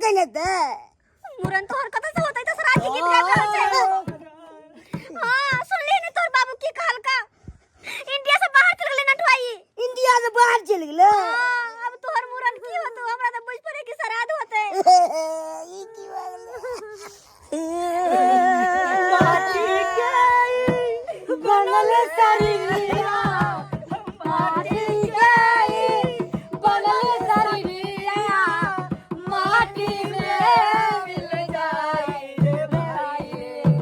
केने हेतै? मुरन तोहर कतऽ से होतै? तऽ श्राद्ध के गीत गाबि रहल छै। हां, सुनली ने तोहर बाबू की कहलका? इंडिया से बाहर चल गेलै नटुआई। इंडिया से बाहर चलि गेलै? हाँ, अब तोहर मुरन की होतो? हमरा तऽ बुझ पड़े कि श्राद्ध होतै। ई की भऽ गेलै? माटी के बनल शरीरिया, माटी के बनल शरीरिया, माटी में मिल जाई रे भाई रे,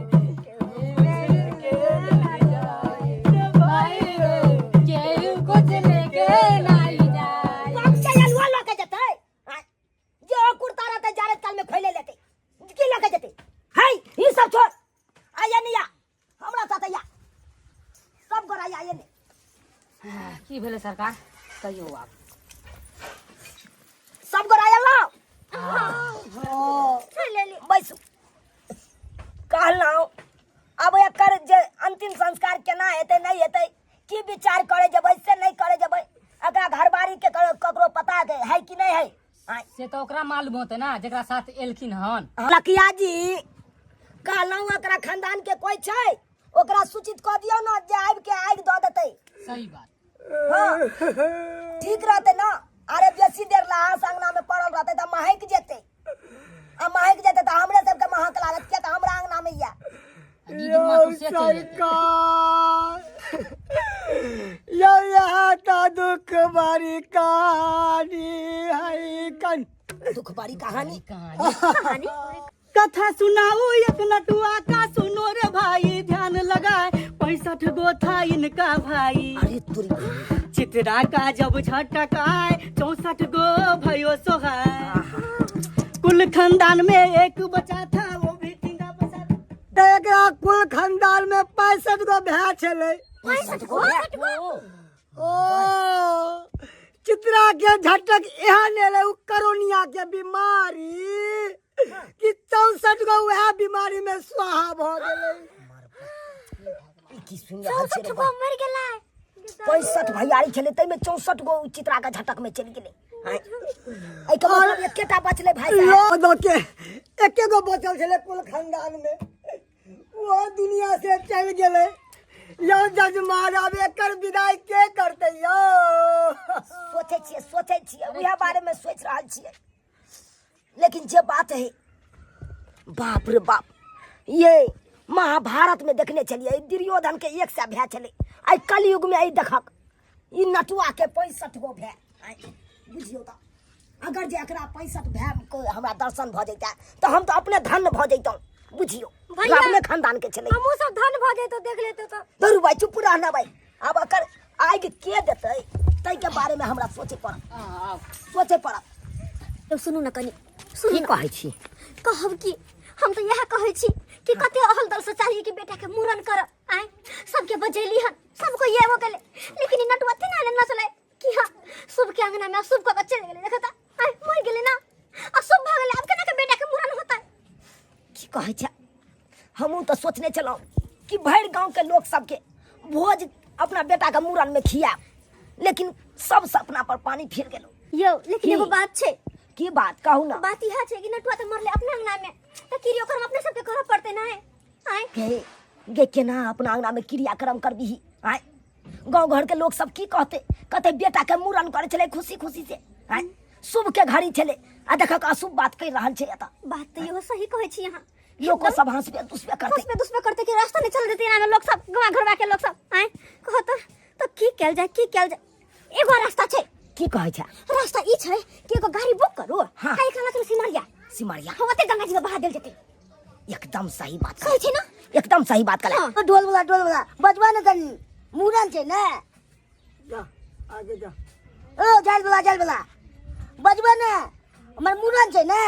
भाई रे, केहू कुछ लेके नहीं जाई। कब से अलुआ लऽ के जेतै? आँय, जे ओ कुर्ता रहतै जाड़े काल में खोले लेतै, की लऽ के जेतै? है, ई सब छोड़, आइए निया, हमरा साथ आइया, सब गोरा आइए ने। की भेलै सरकार, कहियौ आब। सब गोरा आइए लाओ। बैसू। कहलहुँ अब एकर जे अंतिम संस्कार केना हेतै नहि हेतै, की विचार करे जेबै से नहि करे जेबै? एकरा घरबारी के ककरो पता है कि नहि है? आँय। से तऽ ओकरा मालूम होतै ना जकरा साथ एलखिन हन। लकिया जी, कहलहुँ एकरा खानदान के कोई छै, ओकरा सूचित कऽ दियौ ने जे आबि के आगि दऽ देतै। सही बात। हाँ, ठीक रहतै ना। अरे बेसी देर लहास अंगना में पड़ल रहतै तऽ महक जेतै, आ महक जेतै तऽ हमरे सबके महक लागत, किया तऽ हमरा अंगना में या। दीदी माँ से चलि जेतै। सरकार यौ, यहाँ तऽ दुख बड़ी कहानी है कन। दुख बड़ी कहानी। कहानी। कथा सुनाऊ एक नटुआ का, सुनो रे भाई ध्यान लगाए। 65 गो था इनका भाई। अरे तुरी। चित्रा का जब झटकाए, 64 गो भयो सोहाय। कुल खानदान में एक बचा था, वो भी टिंगा बचा। तऽ एकरा कुल खानदान में 65 गो भाय छलै। 65 गो? ओ चित्रा के झटक एहन एलै उ करोनिया के बीमारी कि 64 गो वएह बीमारी में स्वाहा भऽ गेलै। ई की सुनि रहल छियै रे? 64 गो मरि गेलै। 65 भैयारी छलै, ताहिमे 64 गो चित्रा के झटक में चलि गेलै। आँय, एहिके मतलब एकेटा बचलै भाई साहब। लो दऽ के एके गो बचल छलै कुल खानदान में, वो दुनिया से चलि गेलै। यौ जजमान, आब एकर विदाई के करतै यौ? सोचै छियै, सोचै छियै, उएह बारे में सोचि रहल छियै। लेकिन जे बात है, बाप रे बाप, ये महाभारत में देखने छलियै दुर्योधन के 100 भाय छलै, आइ कलयुग में आई देखक ई नटुआ के 65 गो भाय। आइ बुझियौ तऽ अगर जे एकरा 65 भाय के हमरा दर्शन भऽ जैता तऽ हम तऽ अपने धन्य भऽ जैतहुँ। बुझियौ। भैया, अपने खानदान के छलै। हमहूँ सब धन भऽ जैतौ देख लेतौ तऽ। धरू भाई, चुप रहना भाई। आब एकर आगि के देतै ताहिके बारे में हमरा सोचे पड़त, सोचे पड़त। तो सुनू ने कनी, सुनू। की ने। कहै छी? कहब की, हम तऽ इएह कहै छी कि कते अहल दल से चाहिए कि बेटा के मूड़न कर आय, सबके बजेली हन, सबको ये हो गेले, लेकिन ई नटुआ तेना ने नचलै कि हाँ शुभ के अंगना में अशुभ कऽ के चलि गेलै। देखत आय मरि गेलै ना, अशुभ भऽ गेलै। आब केना के बेटा के मूड़न होतै? की कहै छै? हमहूँ तऽ सोचने छलहुँ कि भरि गाँवके लोक सबके भोज अपना बेटाके मूड़नमे खियाएब, लेकिन सब सपना पर पानी फिर गेलो। यौ, लेकिन की? एगो बात छै। की बात, कहू ना। बात इएह छै कि नटुआ तऽ मरलै अपना अंगना में, तऽ क्रियो कर्म अपने सबके करऽ पड़तै ना? आय। गे गे, केना अपना अंगना में क्रियाक्रम करबिही? आय, गाँव घर के लोग सब की कहते? कहते बेटा के मूड़न करे छलै खुशी खुशी से, आय, शुभ के घड़ी छलै, आ देखक अशुभ बात कहि रहल छै एतऽ। बात तऽ इहो सही कहै छी अहाँ। लोको सब हंसबे दुसबे करते। हंसबे दुसबे करते कि रास्ता नहीं चल देते एना में लोग सब, गाँव घरवा के लोग सब। आय कहो तऽ की कयल जाय, की कयल जाय? एगो रास्ता छै। की कहै छै? रास्ता ई छै कि एगो गाड़ी बुक करू। हाँ। आ एकरा लऽ चलू सिमरिया। सिमरिया? हाँ, ओते गंगा जी में बहा देल जेतै। एकदम सही बात। सही छै ना? एकदम सही बात कहला। हाँ। ढोल वाला, ढोल वाला बजबा ने कनी, मूड़न छै ने। जा आगे जा। ओ जाल वाला, जाल वाला बजबा ने, हमर मूड़न छै ने।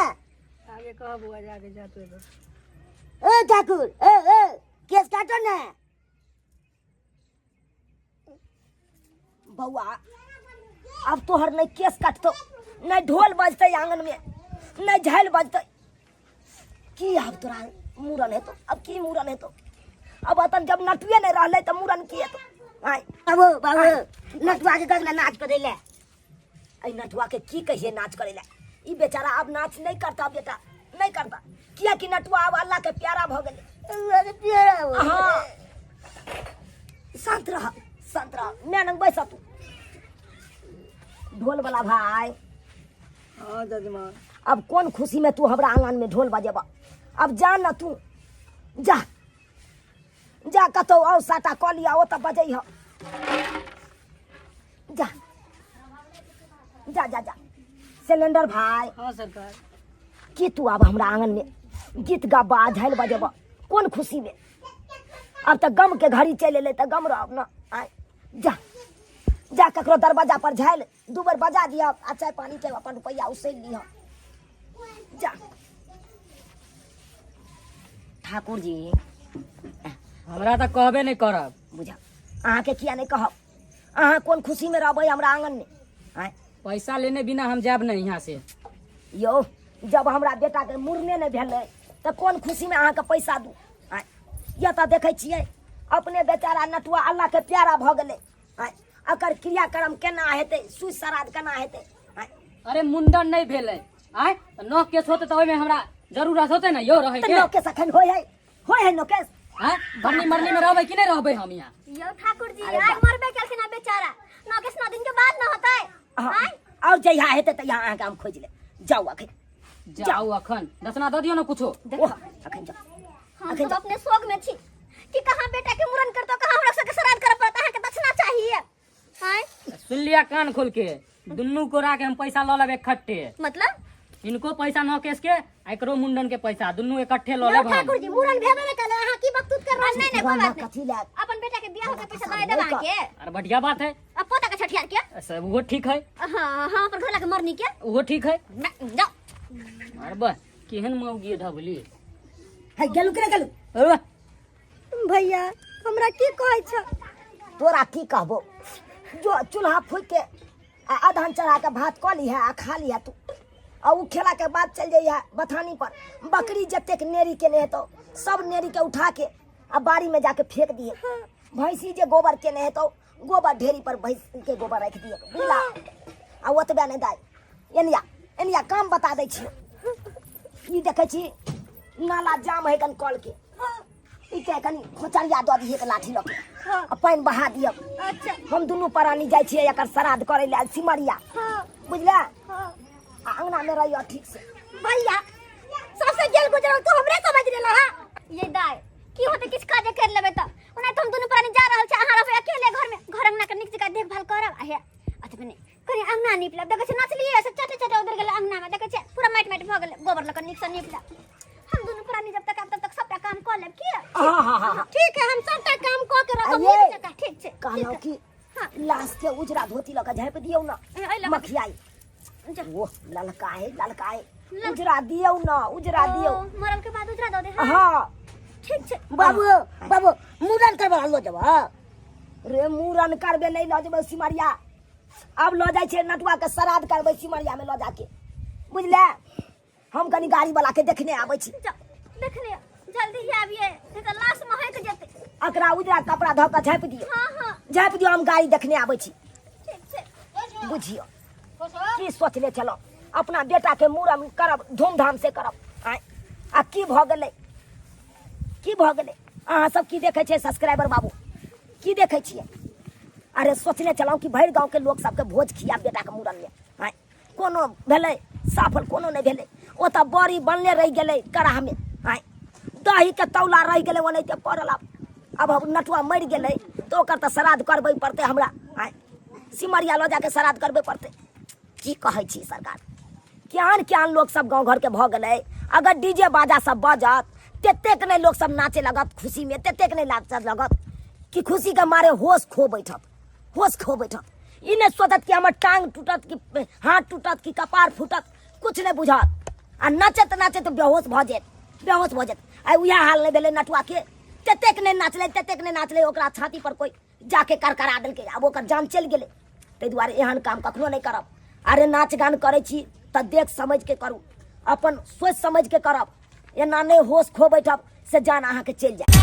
आगे कह बुआ, जाके जा तू एगो। ए ठाकुर, ए ए केस काटो ने। बौआ, अब तोहर नहीं केस काटतो, नहीं ढोल बजते आंगन में, नहीं झाल बजते। की अब तोरा मूड़न हेतो? अब की मूड़न हेतो? अब अतन जब नटुए नहीं रहले तऽ मूड़न की हेतो? आय। बाबू, बाबू, नटुआ के कह नाच करे ले। एहि नटुआ के की कहिए नाच करे ले? ई बेचारा आब नाच नहि करता बेटा नहि करता कियाकि नटुआ आब अल्लाह के प्यारा भऽ गेलै अल्लाह के प्यारा भऽ गेलै। हाँ शांत रह शांत रह मैं नंग बैस तू ढोल वाला भाई हाँ जजमान अब कौन खुशी में तू हमरा आंगन में ढोल बजेबा अब जा ना तू जा जा कतौ और साटा कऽ लिया ओ तऽ बजै ह जा जा जा जा सिलेंडर भाई हाँ सरकार की तू आब हमरा आंगन में गीत गाबा झालि बजेबा कोन खुशी में अब तऽ गम के घड़ी चलि एलै तऽ गम रहब ना आय जा जा ककरो दरवाजा पर झालि दू बेर बजा दिअ आ चाय पानी के अपन रुपैआ उसैल लिअ जा ठाकुर जी हमरा तऽ कहबे नहि करब बुझा अहाँके किया नहि कहब अहाँ कोन खुशीमे रहबै हमरा आङ्गनमे आँय पैसा लेने बिना हम जायब नहीं यहाँ से यौ जब हमरा बेटाके मुड़ने नहि भेलै तऽ कोन खुशीमे अहाँके पैसा दू आँय या तऽ देखै छियै अपने बेचारा नटुआ अल्लाहके प्यारा भऽ गेलै आँय एकर क्रियाक्रम केना हेतै सुइ श्राद्ध केना हेतै आँय अरे मुंडन नहीं भेलै आय तऽ नह केस होतै तऽ ओहिमे हमरा जरूरत होतै ने यौ रहै तऽ के नौकेश एखन होइ है होइ है नौकेश आय भरनी मरनी में रहबै कि नहीं रहबै हम यहाँ यौ ठाकुर जी अरे आइ बा- मरबे केलखिन आ बेचारा नौकेश 9 दिन के बाद न होतै हँ आँय आओर जहिया हेतै तहिया अहाँके हम खोजि लेब जाउ अखन जाउ अखन दसना दऽ दियौ ने कुछो ओह अखन जाउ हम अखन सब अपने शोक में छी कि कहाँ बेटा के मुड़न करतो कहाँ हमरा सबके श्राद्ध करऽ पड़त अहाँके दक्षिणा चाहिए आँय सुन लिया कान खोल के दुनू कोरा के हम पैसा लऽ लेब इकट्ठे मतलब इनको पैसा नौ केस के आ एकरो मुंडन के पैसा दुनू इकट्ठे लऽ यौ लेब हम ठाकुर जी मुड़न भेबे नहि कयलै अहाँ की बकतूत कर रहल नहीं नहीं कोई बात नहीं कथी लए अपन बेटा के बियाह के पैसा दे देब अहाँके अरे बढ़िया बात है आ पोता के छठियार के सब वो ठीक है हाँ हाँ अपन घर के मरनी के वो ठीक है ना, जाओ अरे बा केहन मौगी ढबली है गेलू के गेलू अरे बा भैया हमरा की कहै छ तोरा की कहबो जो चूल्हा फूक के आ अदहन चढ़ा के भात कऽ लिहे आ खा लिहे तू आ उ खेला के बाद चल जइहे बथानी पर बकरी जतेक नेरी केने हेतौ सब नेरी के उठा के आ बाड़ी में जाके फेंक दिहे भैंसी जे गोबर केने हेतौ गोबर ढेरी पर भैंस के गोबर राखि दिहे बुझला आ ओतबे नहि दाइ एनिया एनिया काम बता दै छियौ ई देखै छी नाला जाम है कन कल के ई के कनी खोचरिया दऽ दिहे के लाठी लऽ के आ पानि बहा दिअ अच्छा हम दुनू प्राणी जाइ छियै एकर श्राद्ध करै लए सिमरिया हाँ बुझले हाँ आ अंगना मे रहियो ठीक से भैया सबसे गेल गुजरल तू हमरे समझ लेला हा ये दाय की होते किछ काजे कर लेबे त ओना त हम दुनू प्राणी जा रहल छी अहाँ रहबै अकेले घर में घर अंगना के नीक जकाँ देखभाल करब आ हे अच्छा बने कनि अंगना नीप लेब देखै छी नचलिए से चटे चटे उधर गेलै अंगना में देखै छी पूरा माटि माटि भऽ गेलै गोबर लऽ कऽ नीक से नीप लेब हम दुनू प्राणी जब तक आब तब तक सबटा काम कऽ लेब की हाँ हाँ हाँ हाँ ठीक है हम सबटा काम कऽ के रखब आ ये नीक जकाँ ठीक छै कहलहुँ ठीक कि हाँ। लाश के उजरा धोती लऽ कऽ झाँपि दियौ ने है। एहि लऽ कऽ- मखियाई जा। ओ ललका है ललका है उजरा दियौ ने उजरा दियौ ओ, मरल के बाद उजरा दऽ दे हाँ हाँ ठीक छै बाबू बाबू मुड़न करबा लो जब रे मूड़न करबे नहि लऽ जेबै सिमरिया आब लऽ जाइ छै नटुआ के श्राद्ध करबै सिमरिया में लऽ जाके बुझले हम कनी गाड़ी वाला के देखने आबै छी जा देखने जल्दी ही आबिए नहीं तो लाश महक जेतै एकरा उजरा कपड़ा धऽ कऽ झाँपि दियौ हाँ हाँ झाँपि दियौ हम गाड़ी देखने आबै छी ठीक छै बुझियौ की सोचले छलहुँ अपना बेटा के मूड़न करब धूमधाम से करब आँय आ की भऽ गेलै की भऽ गेलै अहाँ सब की देखै छियै सब्सक्राइबर बाबू की देखै छियै अरे सोचने छलहुँ कि भरि गाँवके लोक सबके भोज खियाब बेटाके मूड़नमे आँय कोनो भेलै सफल कोनो नहि भेलै ओतऽ बड़ी बनले रहि गेलै कड़ाहमे आँय दहीके तौला रहि गेलै ओनाहिते पड़ल आब आब हम नटुआ मरि गेलै तऽ ओकर तऽ श्राद्ध करबै पड़तै हमरा आँय सिमरिया लऽ जाके श्राद्ध करबै पड़तै की कहै छी सरकार केहन केहन लोक सब गाँव घरके भऽ गेलै अगर डी जे बाजा सब बजत ततेक नहि लोक सब नाचे लगत खुशीमे ततेक नहि नाचऽ लगत कि खुशीके मारे होश खो बैठत होश खो बैठत ई नहि सोचत कि हमर टांग टूटत कि हाथ टूटत कि कपार फूटत कुछ नहि बुझत आ नचैत नचैत बेहोश भऽ जायत बेहोश भऽ जायत आइ उएह हाल नहि भेलै नटुआके ततेक नहि नाचलै ततेक नहि नाचलै ओकरा छाती पर कोइ जाके करकरा देलकै आब ओकर जान चलि गेलै ताहि दुआरे एहन काम कखनो नहि करब अरे नाच गान करै छी तऽ देख समझिके करू अपन सोचि समझिके करब एना नहि होश खो बैठब से जान अहाँके चलि जायत।